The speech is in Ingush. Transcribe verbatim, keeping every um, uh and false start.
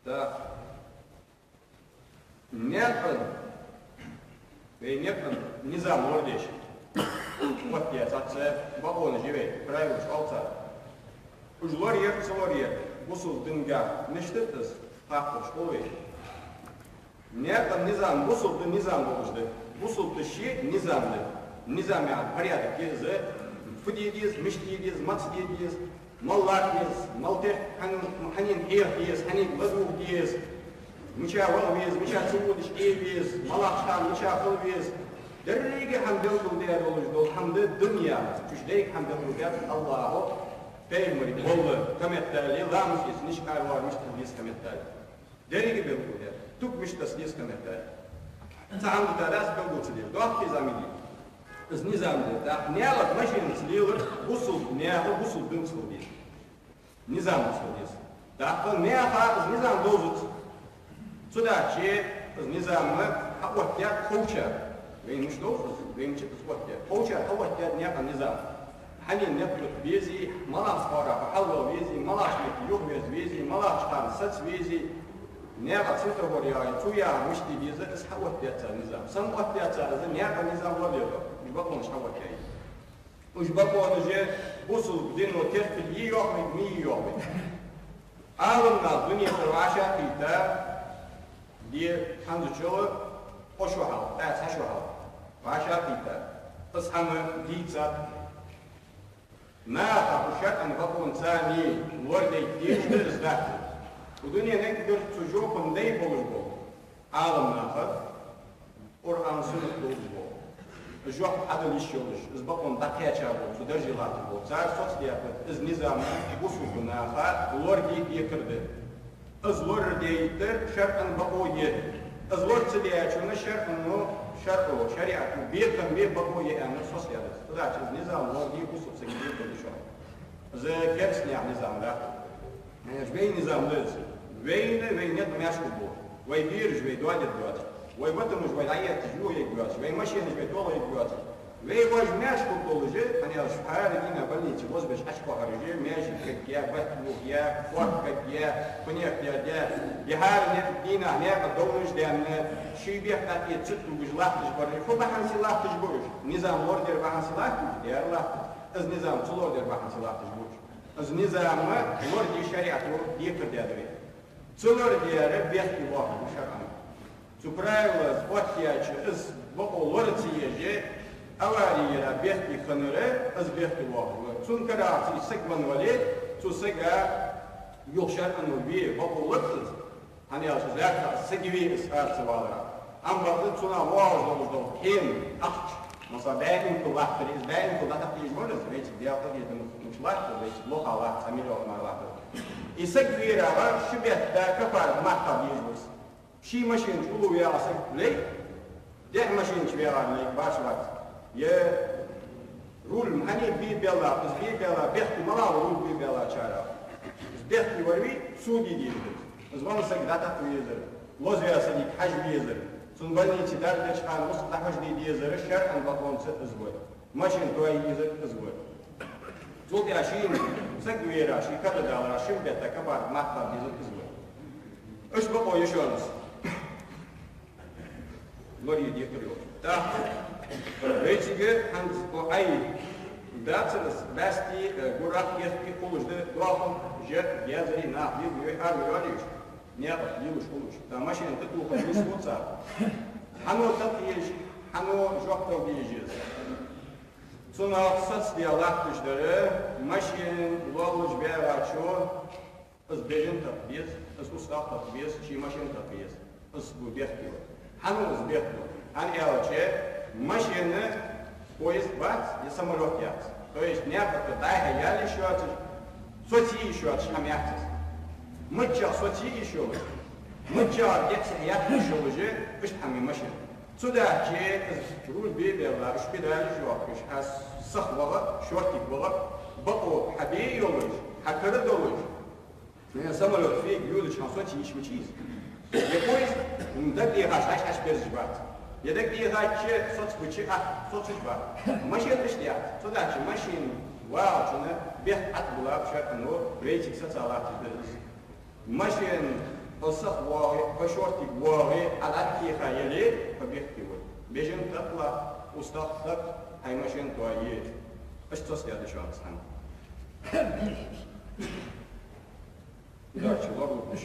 Да. Наькъан, вай наькъан низам лорадеш. Вот я цхьацца бакъонаш я вай, правилаш оал цар. Уж лораяр, ца лораяр, бусалба динагахьа мишта да из, хаттараш хул вай. Наькъан низам бусалба дина низам долаш да. Бусалба дина ший низам да. Низам яхар порядок я из, фу де деза, мишта де деза, маца де деза, мала латта деза, мала тӀехьа, хьан-, хьанна хьеха деза, хьанна ладувгӀа деза, мича вала веза, мича ца водаш Ӏе веза, малагӀча хана мича хила веза. Деррига хӀама белгалдаь долаш дола хӀама да дин яхар. Цу чу деррига хӀама белгалдаьд АллахӀо, пайхамара болла кхаметтали, ламаз эца, ниш аравар мишта хила деза кхаметтали. Деррига белгалдаьд. Туп мишта таса деза кхаметтали. Цхьа хӀама да тадац белгалца деза. Доккхий зӀамига я из низам да. ТӀаккха наьха машенаца лелар бусалба наьха, бусалба динца хила деза. Низамца хила деза. ТӀаккха наьха из низам довзац. Цудухьа из низам хьаоттадаьд ховчар. Вайна мишта довз из, вайна чу из оттадаьд. Ховчар хьаоттадаьд наькъан низам. Хьанна никъ юха безий, малагӀча хана хьалвала везий, малагӀча метте юхавеза везий, малагӀча хана саца везий, наькъа цӀи тӀагӀор яхий, цу яхар мишта де деза, из хьаоттадаьд цар низам. Сенна оттадаьд цар из, наькъан низам лорале, уж бакъонаш хьаоттаяьй. Уж бакъонаш бусалба дино теркал йий йоахаргья, ма йий йоахаргья. Ӏаламнах дунен тӀара вӀашагӀкхийтта, де хӀанзчул укх шу хьалха, тӀа цхьа шу хьалха вӀашагӀкхийтта, из хӀама дийцад. Наха укх шарӀан бакъонца царна лорадайта дезаш да из дац. Укх дунен тӀа цу жопан дай болаш бола Ӏаламнаха, Къуръан, суннат долаш бола, жоп Ӏадала йиш йолаш, из бакъон дӀакхаьча бола, цу дарже латташ бола, цар соцадаьд из низам бусалба наха лораде декхар да. Из лорадайта шарӀан бакъо я. Из лора ца даьчунна шарӀано, шарӀо, шариӀато бекхам бе бакъо я аьнна соцадаьд из. Цудухьа из низам лораде бусалба сага декхар да шоана. Из керастаний низам да. Э, вай низам да из. Вайна, вай никъ маьрша хургболаш, вай бераш вай доадергдоацаш, вай ватамаш вай дӀаетташ йохаергйоацаш, вай машенаш вай толхаергйоацаш, вай вож маьрша хургдолаш, хӀана аьлча хӀара дийнахьа больнице лозабеш Ӏочукхухьараш маьждиге кагъяь, бат бохаяь, корта кагъяь, кхунех даьдаь, е хӀара не-, дийнахьа наькъа довнаш даьнна, ший бехк тӀатӀе ца тугаш латташ бараш, фу бахьанце латташ ба уж? Низам лорадер бахьанце латташ, дера латташ. Из низам ца лорадер бахьанце латташ ба уж. Из низам лораде шариӀато декхар даьд вайна. Ца лорадаьр бехке воаккхаргва шарӀо. Цу правилаца оттаяьча из бакъо лора ца еш, авари яра бехке хиннар, из бехке воаккхаргва. Цун карагӀа цхьа саг венна вале, цу сага юха шарӀо ве бакъо лорац из. ХӀана аьлча из лаьрххӀа саг ве из ара ца валара. Ам бакъда цунах воагӀаш долаш дола хьем ахча, масала, баьнкал латтар, из баьнкал дӀатакха езаш вар из, вайцига Даьла къахетамца латтар, вайцига лоха латтар, цхьа миллион мара латтар. Из саг вера ва, ши бетта кафарат мах кхаба дезаш ва из. Ший машен чу уллув вагӀа саг лей, дехьа машен чу вагӀар лей, баш вац. Е руль хьанна бе белла, из бе белла, бехке мала ва руль бе беллачар. Из бехке вар вий, суде дезаш да из. Из венна саг дӀатакха везар, лозаваь сагага хьажа везар, цун больнице дарба деча хана мускал дӀахьожаде дезар, шарӀан бакъонца из ва. Машен тоае езар из ва. Цул тӀехьа шийна саг вера, ший кара далара, шин бетта кафарат мах кхаба дезар из ва. Уж бакъо я шоана из. Лорае декхар йолаш. ТӀаккха вайцига хӀанз укх Ӏай дацар из, бӀаьсти, э, гурахь, кехти хулаш да, доахан, жа, язари, нах, дилла, йой, ара йоалаеш. Наькъа лелаш хулаш. ТӀаккха машен тӀатоха нийслу цар. Хьано такха еза, хьано жоп дала деза из. Цунах соцадаь латташ дар, машен лоаллаш ваьгӀачо, из бежан такха беза, из устагӀа такха беза, ший машен такха еза. Из ва бехке вар. Хьано из бехке вар? ХӀана аьлча, машен поезд бац, е самолёт яц. То есть наькъа тӀа дӀай-хьай яла йиш йоацаш, соцае йиш йоацаш хӀама яц из. Миччахьа соцае йиш йолаш, миччахьара дехьа-сехьа яккха йиш йолаш, иштта хӀама я машен. Цудухьа из руль бе белла, уж педалаш йоаккхаш, хьа сиха вагӀа, шортига вагӀа, бакъо хьа бе йолаш, хьа кара долаш, э, самолёт фейга йодача хана соцае йиш мича я из? Е поезд, м, дагадехача Ӏаш-Ӏаш берзаш бац. Е дагадехача соцабича а соцаш бац. Машен иштта яц. Цудухьа машен вагӀачунна бехк ӀотӀабилла шарӀо, вайцига соцалатташ да из. Машен Хьо сиха воагӀе, хьо шортига воагӀе, Ӏа дӀатӀакхийха яле, хьо бехке вола. Бежан тӀакхалла, устагӀа сиха, хьай машен тоае. Иштта цо садаьд шоана цхьана. Дача лорлуш.